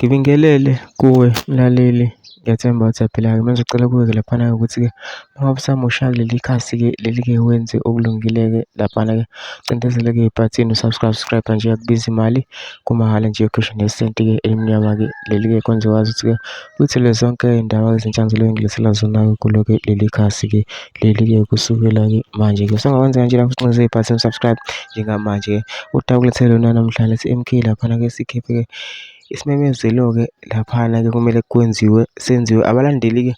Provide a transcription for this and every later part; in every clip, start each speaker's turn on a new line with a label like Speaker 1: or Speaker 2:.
Speaker 1: Ngibingelele kuwe mlaleli, ngiyathemba ukuthi uyaphila-ke. Manje ngicela kuwe-ke laphana-ke ukuthi-ke uma ngabe usamoshaka kuleli khasi-ke leli-ke wenze okulungile-ke laphana-ke. Ucindezele-ke ibhathini usubscribe nje, akubizi imali, kumahhala nje, ukhishwa nesenti-ke elimnyama-ke. Leli-ke kwenza ukwazi ukuthi-ke uy'thole zonke iy'ndaba ezintsha engizobe ngilethela zona-ke kulo-ke leli khasi-ke leli-ke kusukela-ke manje-ke. Usungakwenza kanjena futhi ucindezele ibhathini subscribe njengamanje-ke. Udaba ukulethele lona namhlanje sithi MK laphana-ke sikhiphe-ke isimemezelo-ke laphana-ke kumele senziwe abalandeli-ke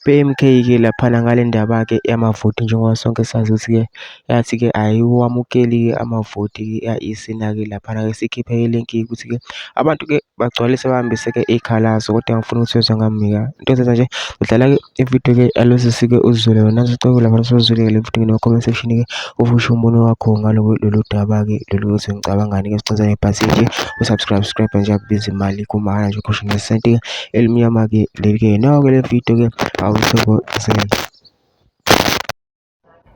Speaker 1: be-MK-ke laphana ngale ndaba-ke yamavoti, njengoba sonke sazi ukuthi-ke yathi-ke ayiwamukeli-ke amavoti-ke isina-ke laphana-ke. Sikhiphe-ke ilinki ukuthi-ke abantu-ke bagcwalise bahambise-ke izikhalazo, kodwa ngifuna ukuthi wezwe ngami-ke into ozenza nje udlala-ke ividiyo-ke yalosisi-ke uzwele yona. Nansi laphana sewuzwile-ke le video no-comment section-ke uvushe umbono wakho ngalo lolu daba-ke lolu ukuthi ngicabangani-ke. Sicindezele ibhathini nje usubscribe nje, akubizi imali, kumahhala nje, ukhishwa nesenti-ke elimnyama-ke leli-ke. Nayo-ke le video-ke awuthokozele.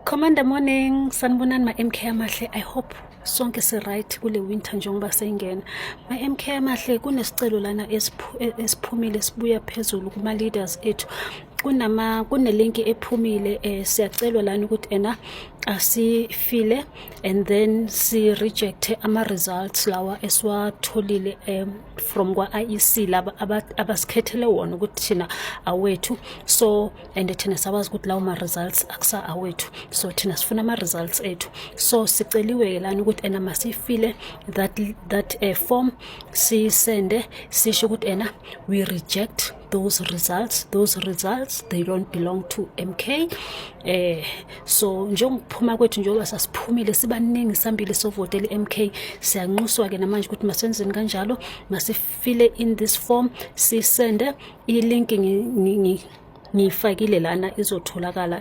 Speaker 2: Commander morning, sanibonani ma-MK amahle. I hope sonke si-right kule winter njengoba seyingena. Ma-MK amahle, kunesicelo lana esiphumile sibuya phezulu kuma-leaders ethu. Kunelinki ephumile, siyacelwa lana ukuthi asifile and then si-rejecte ama-results lawa esiwatholile from kwa-IEC laba abasikhethele wona ukuthi thina awethu. So and thina sabazi ukuthi lawo ma-results akusa awethu, so thina sifuna ama-results ethu. So siceliwe lana ukuthi masifile that form, sisende sisho ukuthi we reject those results, they don't belong to MK. So njengokuphuma kwethu njengoba sasiphumile sibaningi sambili sovotele MK, siyanxuswa-ke namanje ukuthi masenzeni kanjalo, masifile in this form, sisende ilinki ngiyifakile lana izotholakala